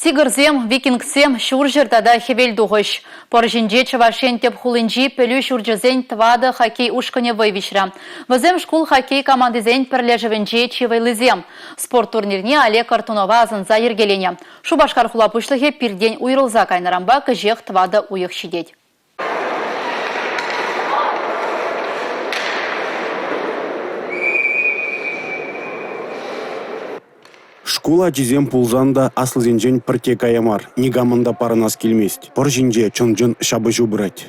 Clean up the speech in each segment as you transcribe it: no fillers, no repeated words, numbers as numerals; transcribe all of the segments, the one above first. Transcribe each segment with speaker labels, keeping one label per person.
Speaker 1: Тигрсем, викингсем, ҫурҫӗр тата хӗвел тухӑҫ. Пӑр ҫинче Чӑваш Ен тӗп хулинчи пӗлӳ ҫурчӗсен тӑватӑ хоккей ушкӑнӗ вӑй виҫрӗ. Вӗсем шкул хоккей командисен пӗрлешӗвӗнче чи вӑйлисем. Спорт турнирне Олег Кортунова асӑнса йӗркеленӗ. Шупашкар хула пуҫлӑхӗ пиртен уйрӑлса кайнӑранпа кӗҫех тӑватӑ уйӑх ҫитет.
Speaker 2: Шкул ачисем пулсан та аслисенчен пӗртте кая мар, никамӑн та парӑнас килмест. Пӑр ҫинче чӑн-чӑн ҫапӑҫу пырать.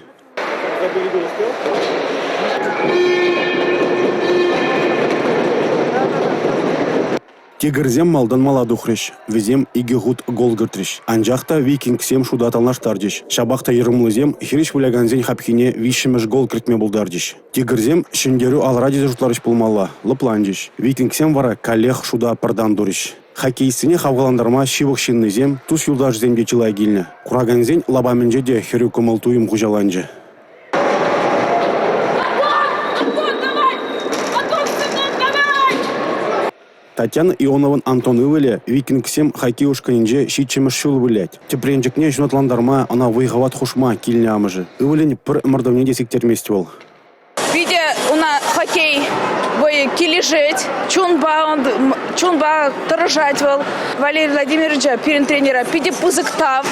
Speaker 2: Тигрсем малтан мала тухрӗҫ. Вӗсем икӗ хут гол кӗртрӗҫ. Анчах та викингсем шута танлаштарчӗҫ. Ҫапах та йӑрӑмлисем хирӗҫ вылякансен хапхине виҫҫӗмӗш гол кӗртме пултарчӗҫ. Тигрсем ҫӗнтерӳ алра тесе шутларӗҫ пулмалла, лӑпланчӗҫ. Викингсем вара каллех шута пӗртан турӗҫ. Хоккеистсене хавхалантарма ҫывӑх ҫыннисем, тус-юлташӗсем те чылай килнӗ. Куракансен лапамӗнче те хӗрӳ кӑмӑл-туйӑм хуҫаланчӗ. Татьяна Ионован Антон ывӑлӗ «Викингсем» хоккей ушкӑнӗнче ҫиччӗмӗш ҫул вылять. Тӗпренчӗкне ҫунатлантарма, ӑна вӑй-хӑват хушма килнӗ амӑшӗ. Ывӑлӗн пӗр ӑмӑртӑвне те сиктермест вӑл.
Speaker 3: Питӗ ӑна хоккей вӑйӗ килӗшет, чунпа, чунпа тӑрӑшать вӑл. Валерий Владимировича, пирӗн тренера, питӗ пысӑк тав,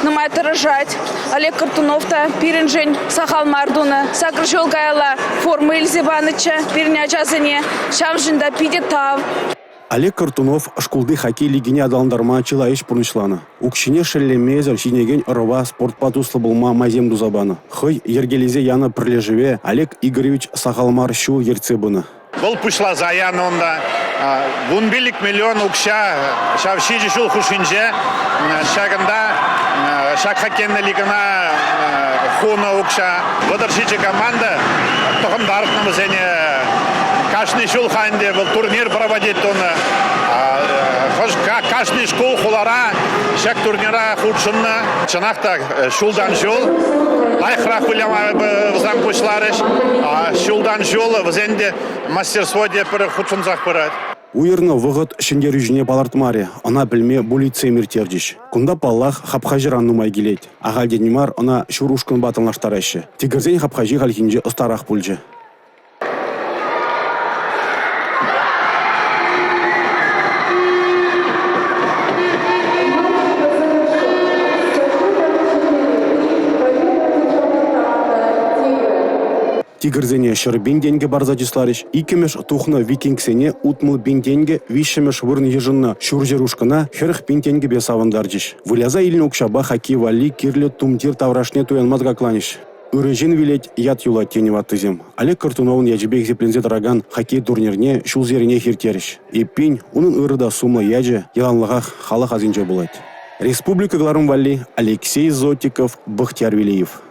Speaker 3: нумай тӑрӑшать. Олег Кортунов та пирӗншӗн сахал мар тунӑ. Сакӑр ҫул каялла форма илсе панӑччӗ пирӗн ачасене. Ҫавшӑн та питӗ тав.
Speaker 2: Олег Кортунов шкулти хоккей лигине аталантарма чылай ӗҫ пурнӑҫланӑ. Укҫине шеллемесӗр ҫитӗнекен ӑрӑва спортпа туслӑ пулма майсем туса панӑ. Хӑй йӗркелесе янӑ пӗрлешӗве Олег Игоревич сахал мар ҫул ертсе пынӑ.
Speaker 4: Вӑл пуҫласа янӑ унта. 15 миллион укҫа ҫав ҫичӗ ҫул хушшинче ҫакӑнта ҫак хоккейный лигӑна хунӑ укҫа. 37 команда тӑхӑнтартнӑ вӗсене. Кашни ҫул ӗнтӗ вӑл турнир проводить тунӑ. Кашни шкул хулара ҫак турнира хутшӑннӑ. Чӑнах та ҫултан ҫул лайӑхрах выляма вӗсем пуҫларӗҫ. Ҫултан ҫул вӗсен те мастерство те пӗр хутшӑнсах пырать.
Speaker 2: Уйӑрнӑ вӑхӑт ҫӗнтерӳҫӗне палӑртмарӗ, ӑна пӗлме буллитсем ирттерчӗҫ. Кунта, паллах, хапхаҫӑран нумай килет. Ахальтен мар ӑна ҫур ушкӑнпа танлаштараҫҫӗ. Тигрсен хапхаҫи хальхинче ӑстарах пулчӗ. Тигрсене 100 пин тенкӗ парса чысларӗҫ. Иккӗмӗш тухнӑ викингсене 60 пин тенкӗ, виҫҫӗмӗш вырӑн йышӑннӑ ҫурҫӗр ушкӑна 40 пин тенкӗпе савӑнтарчӗҫ. Выляса илнӗ укҫапа хоккей валли кирлӗ тумтир таврашне туянма тӑкакланӗҫ. Ырӑ ҫын вилет, ят юлать тенӗ ваттисем. Олег Кортуновӑн ячӗпе хисепленсе тӑракан хоккей турнирне ҫулсеренех ирттерӗҫ. Эппин, унӑн ырӑ та сумлӑ ячӗ яланлӑхах халӑх асӗнче пулать. Республика кӑларӑм валли Алексей Зотиков, Бахтияр Велиев.